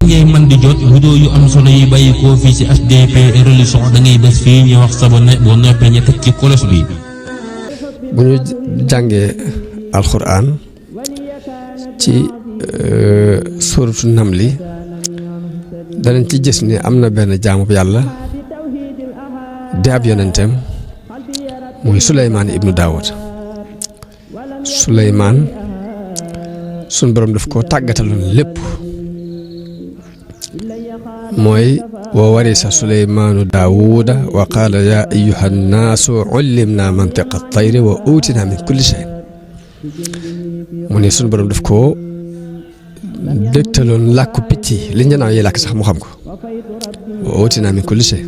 ngay man di jot vidéo yu am solo yi bàyyi ko fii ci HDP religion da ngay bés fii ñu wax sabone boo noppee ñu teg ci kolos bi. bu ñu jàngee alxuraan ci suuratu namli danañ ci gis ni am na benn jaamu yàlla di ab yonenteem muy Suleymaan ibnu Daawud. Suleymaan sun borom daf ko tàggataloon lépp mooy wa warisa Suleymaanu Daawuda wa qaala yaa ayyuha nnaasu ullimnaa mantiqa tayri wa uutinaa min kulli shay. mu ne sun borom daf ko dégtaloon làkku picc yi li njanaaw yi làkk sax mu xam ko wa uutinaa min kulli shay.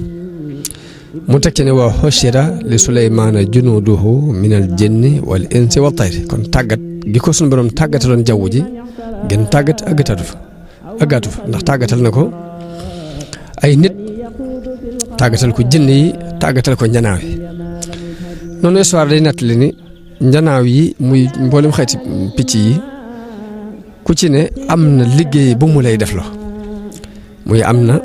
mu tekki ne wa hushira li Suleymaana junuuduhu min al jinni wal insi wa tayri kon tàggat gi ko sun borom tàggataloon jaww ji gën tàggat àggaatu fa ndax tàggatal na ko ay nit tàggatal ko jinn yi tàggatal ko njanaaw yi. noonu histoire day nettali ni njanaaw yi muy mboolem xeeti picc yi ku ci ne am na liggéey bu mu lay def lo muy am na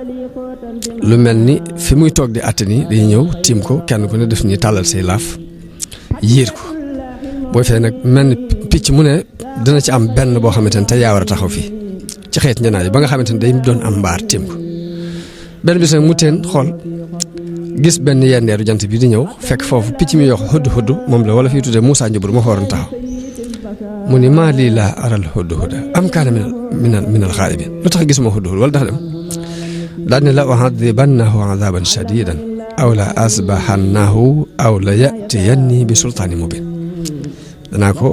lu mel ni fi muy toog di àtte nii dañuy ñëw tiim ko kenn ku ne def ni tàllal say laaf yiir ko boo fee nag mel ni picc mu ne dina ci am benn boo xamante ne te yaa war a taxaw fii ci xeet njanaaw yi ba nga xamante ne day doon am mbaar tiim ko benn bis nag mu teen xool gis benn yendeeru jant bi di ñëw fekk foofu picc mi yox hudd hudd moom la wala fii tuddee Moussa Njubur ma fa waroon taxaw mu ni maa lii laa aral hudd hudd am kaana minal xaa'ibin lu tax gisuma hudd hudd wala dafa dem daal ne la u'adhibannahu 'adhaban shadidan aw la asbahannahu aw la ya'tiyanni bi sultaanin mubin. danaa ko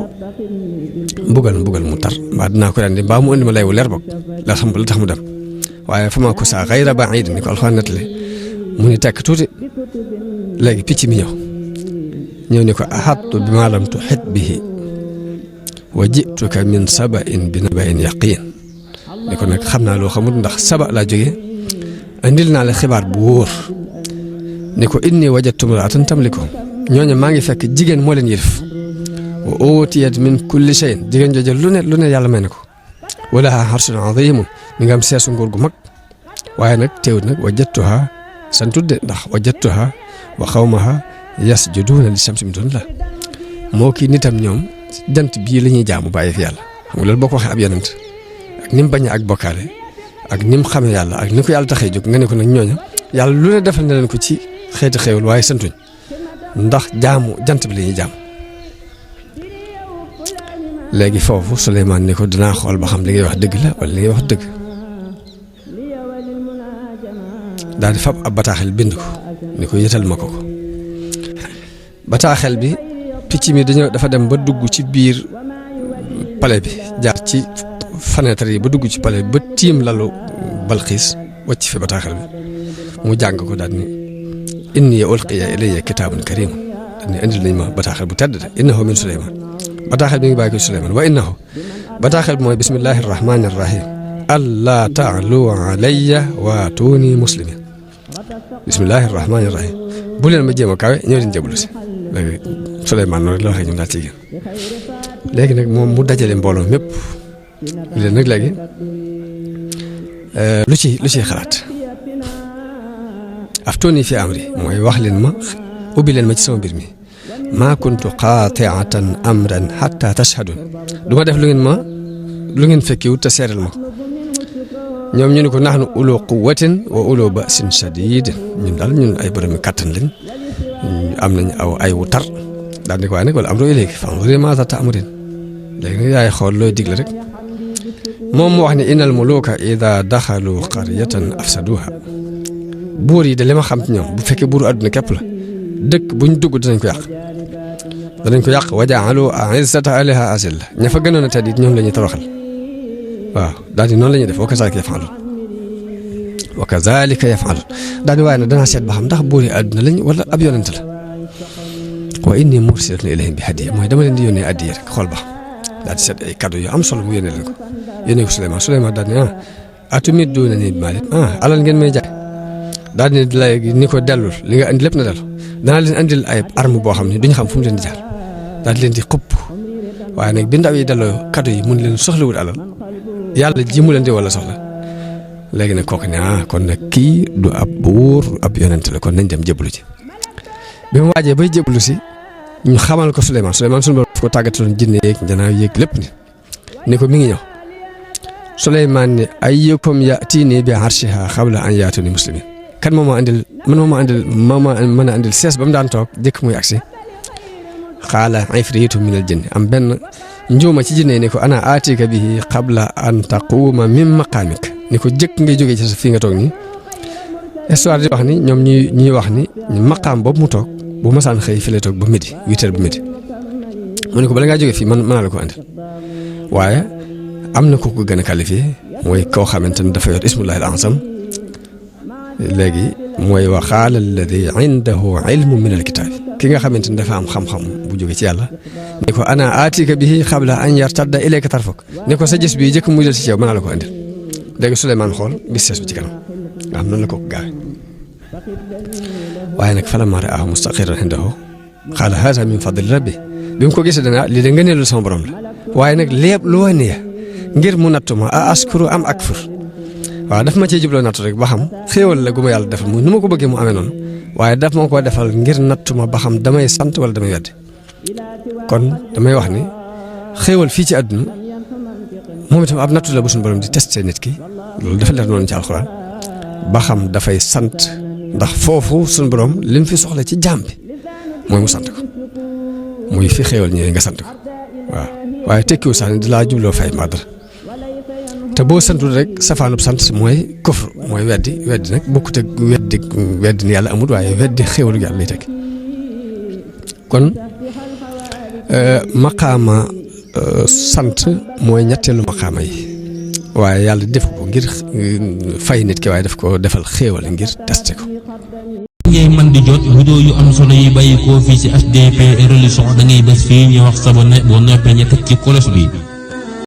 mbugal mu tar mbaa dinaa ko rendi mbaa mu indi ma lay wu leer boog la xam la tax mu dem waaye fa ma ko saa ghayra ba'iid ni ko Alxuraan nettali mu ni tekk tuuti léegi picc mi ñëw ni ko ahattu bimaa lam tuhit bihi wa ji'tuka min saba'in bi naba'in yaqiin ni ko nag xam naa loo xamul ndax saba laa jógee andil naa la xibaar bu wóor ni ko inni wajadtu imra'atan tamlikuhum ñooñu maa ngi fekk jigéen moo leen yilif wa uutiyat min kulli shay'in jigéen jooju lu ne yàlla may na ko wa lahaa 'arshun 'aziimun mi nga am seesu nguur gu mag waaye nag teewut nag wajadtuha santudde ndax wajadtuha wa qawmaha yasjuduuna li shamsi min duunillah moo kii nitam ñoom jant bii la ñuy jaamu bàyyi fi yàlla xam nga loolu boo ko waxee ab yonent ak ni mu bañ ak bokkaale ak ni mu xamee yàlla ak ni ko yàlla taxee jóg nga ne ko nag ñooña yàlla lu ne defal na leen ko ci xeeti xéewal waaye santuñ ndax jaamu jant bi la ñuy jaam. léegi foofu Suleymaan ni ko dinaa xool ba xam li ngay wax dëgg la wala li ngay wax dëgg daal di fab ab bataaxel bind ko ni ko yëtal ma ko bataaxel bi picc mi dafa dem ba dugg ci biir palais bi jaar ci fenêtre yi ba dugg ci palais bi ba tiim lalu Balxiis wàcc fi bataaxel bi mu jàng ko daal ni inni ulqiya ilayya kitaabun kariim daal ni indil nañ ma bataaxel bu tedd de innahu min Suleymaan bataaxel bi ngi bàyyi ko Suleymaan wa innahu bataaxel bi mooy bismillahi rahmaani rahim allaa ta'lu alayya waatuuni muslimin bismillahi rahmaani rahim bu leen ma jéem a kawe ñëw leen jébbalu si léegi Suleymaan noonu la waxee ñoom daal ci génn léegi nag moom mu dajale mbooloo mépp leen nag léegi lu ciy xalaat aftuuni fi amri mooy wax leen ma ubbi leen ma ci sama mbir mi maa kuntu qaati'atan amran hatta tashhadun du ma def lu ngeen fekkiwut te seeral ma ñoom ñu ne ko nahnu ulu quwwatin wa ulu ba'sin shadid ñun ay boromi kàttan lañ am nañ ay wu tar daal di ko waaye nag wala amru ilayki fanzuri maaza ta'murin léegi nag yaay xool looy digle rek moom mu wax ne innal muluka ida daxalu qaryatan afsaduha buur yi de li ma xam ci ñoom bu fekkee buuru àdduna képp la dëkk buñ dugg danañ ko yàq wa ja'alu a'izzata ahliha azilla ña fa gënoon a tedd it ñoom la ñuy toroxal waaw daal di noonu la ñuy def wa kazalika yaf'alun daal di waaye nag danaa seet ba xam ndax buur yi àdduna lañ wala ab yonent la wa inni mursilatun ilayhim bi hadiya mooy dama leen di yónnee addiya rek xool ba daal di seet ay cadeau yu am solo mu yónnee leen ko yónnee ko Suleymaan daal di ne atumidduunanii bi maalin alal ngeen may jaay daal di ne léegi ni ko dellul li nga andi lépp na dellu danaa leen andil ay arme boo xam ne duñu xam fu mu leen di jaar daal di leen di xupp waaye nag bi ndaw yi delloo cadeau yi mun leen soxlawul alal yàlla ji mu leen di wala soxla léegi nag kooku ne kon nag kii du ab buur ab yonent la kon nañ dem jébbalu ci bi mu waajee bay jébbalu si ñu xamal ko Suleymaan suñu borom ko tàggataloon jinne yeeg njanaaw yeeg lépp ni ko mi ngi ñëw Suleymaan ne ayyukum ya'tiini bi arshihaa qabla an yaatuuni muslimiin kan moo ma mën a andil sees ba mu daan toog jëkk muy agsi qaala ifriitu minal jinni am benn njuuma ci jinne ni ko ana aatika bihi qabla an taquuma min maqaamik ni ko jëkk ngay jógee ci sa fii nga toog nii histoire di wax ni ñoom ñuy wax ni maqaam boobu mu toog bu masaan xëy fi lay toog ba midi 8h ba midi mu ne ko bala ngaa jógee fii mën naa la ko andil waaye am na ku ko gën a qualifié mooy koo xamante ne dafa yor ismullahi al-azam léegi mooy wa qaala alladi indahu ilmu min alkitaab ki nga xamante ne dafa am xam-xam bu jóge ci yàlla ni ko ana aatika bihi qabla an yartadda ilayka tarfuk ni ko sa gis bii jëkk muy del si yow mën naa la ko andil léegi Suleymaan xool gis sees bi ci kanam nga xam noonu la ko gaawe waaye nag falammaa ra'aahu mustaqirran indahu qaala haazaa min fadli rabbi bi mu ko gisee dana lii de ngëneelu sama borom la waaye nag lépp lu wane ngir mu nattu ma a askuru am akfur waaw daf ma cee jubloo nattu rek ba xam xéewal la gu ma yàlla defal mu nu ma ko bëggee mu amee noonu waaye daf ma ko defal ngir nattu ma ba xam damay sant wala damay weddi kon damay wax ni xéewal fii ci àdduna moom itam ab nattu la bu suñu borom di testé nit ki loolu dafa leer noonu ci alxuraan ba xam dafay sant ndax foofu suñu borom lim fi soxla ci jaam bi mooy mu sant ko muy fi xéewal ñëwee nga sant ko waaw waaye tekkiwu sax ni di laa jubloo fay ma dara te boo santul rek safaanub sant mooy kufr mooy weddi nag bokkut ak weddi ni yàlla amul waaye weddi xéewalu yàlla lay teg kon maqaama sant mooy ñetteelu maqaama yi waaye yàlla def ko ngir fay nit ki waaye daf ko defal xéewal ngir testé ko. ngay man di jot vidéo yu am solo yi bàyyi koo fii ci HDP religion da ngay bés fii ñu wax sabonné boo noppee ñu teg ci cloche bi.